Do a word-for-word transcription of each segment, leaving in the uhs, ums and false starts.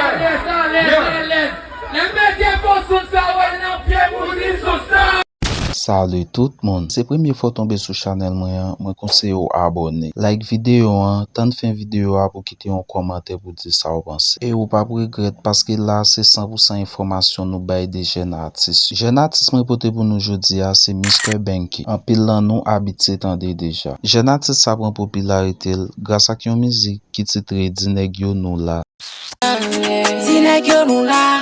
Alèz, alèz, alèz. Lè m mete fò son sa, wè nan pye moun li sou sa. Salut tout moun. Se premye fwa w tonbe sou chanèl mwen an, mwen konseye w abòne. Like videyo an, tann fen videyo a pou kite yon kòmantè pou di sa w panse. E ou p ap regrèt paske la se san pou san enfòmasyon nou bay de jèn atis. Jèn atis mwen pote pou nou jodi a se Mister Banky. Anpil nan nou abitye tande deja. Jèn atis sa pran popilarite l gras ak yon mizik ki titre Di nèg yo nou la. Di nèg yo nou la,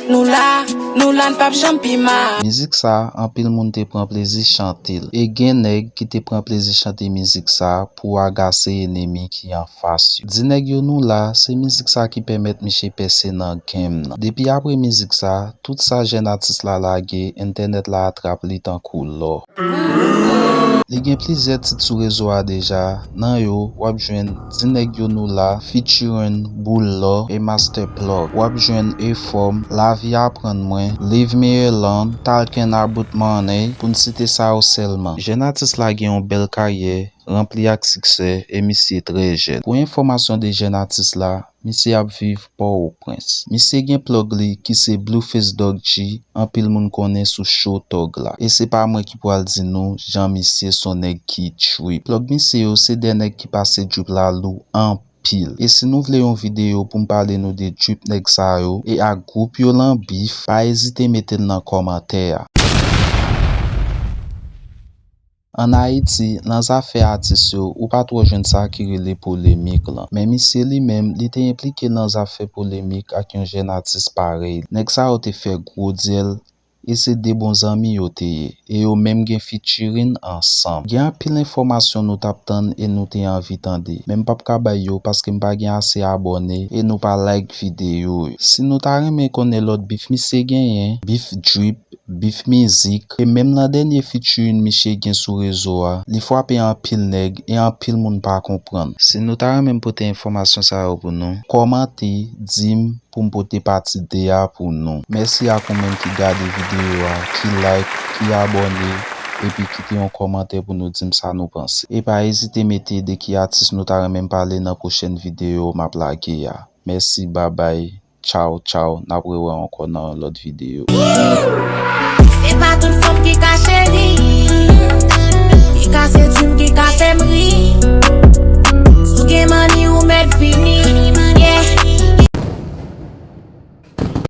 nou la, nou la, n p ap janm pi mal. Mizik sa, anpil moun te pran plezi chante l. E gen nèg ki te pran plezi chante mizik sa pou agase enemi ki anfas yo. Di nèg yo nou la, se mizik sa ki pèmèt misye pèse nan game nan. Depi apre mizik sa, tout sa jèn atis la lage, entènèt la atrap li tankou lò. Li gen plizyè tit sou rezo a deja. Nan yo, w ap jwenn Di nèg yo nou la, featuring Boulo e Master Plug. W ap jwenn Efòm, Lavi aprann mwen, Leave Me Alone, Talking About Money, pou n site sa yo sèlman. Jèn atis la gen yon bèl karyè, ranpli ak siksè, e misye trè jèn. Pou enfòmasyon de jèn atis la, misye ap viv Pòtoprens. Misye gen plug li ki se Blueface Dog G, anpil moun konnen sou Show Thug la. E se pa mwen ki pral di nou jan misye se yon nèg ki trip. Plug misye yo se de nèg ki pase drip la lou anpil. E si nou vle yon videyo pou m pale nou de drip nèg sa yo e ak gwoup yo lan bif, pa ezite mete l nan kòmantè a. Ann Ayiti, nan zafè atis yo, ou pa twò jwenn sa ki rele polemik lan. Men misye li menm, li te enplike nan zafè polemik ak yon jèn atis parèy li. Nèg sa yo te fè gwo dyèl, e se de bon zanmi yo te ye, e yo menm gen featuring ansanm. Gen anpil enfòmasyon nou t ap tann e nou te anvi tande, men m p ap ka bay yo paske m pa gen ase abòne e nou pa like videyo yo. Si nou ta renmen konnen lòt bif misye genyen, bif drip, bif mizik, e menm nan dènye featuring misye gen sou rezo a, li frape anpil nèg e anpil moun pa konprann. Si nou ta renmen m pote enfòmasyon sa yo pou nou, kòmante, di m pou m pote pati de a pou nou. Mèsi ak ou menm ki gade videyo a, ki like, ki abòne, epi kite yon kòmantè pou nou di m sa nou panse. E pa ezite mete de ki atis nou ta renmen m pale nan pwochèn videyo m ap lage a. Mèsi, babay. Tchaw, tchaw. N ap rewè ankò nan yon lòt videyo.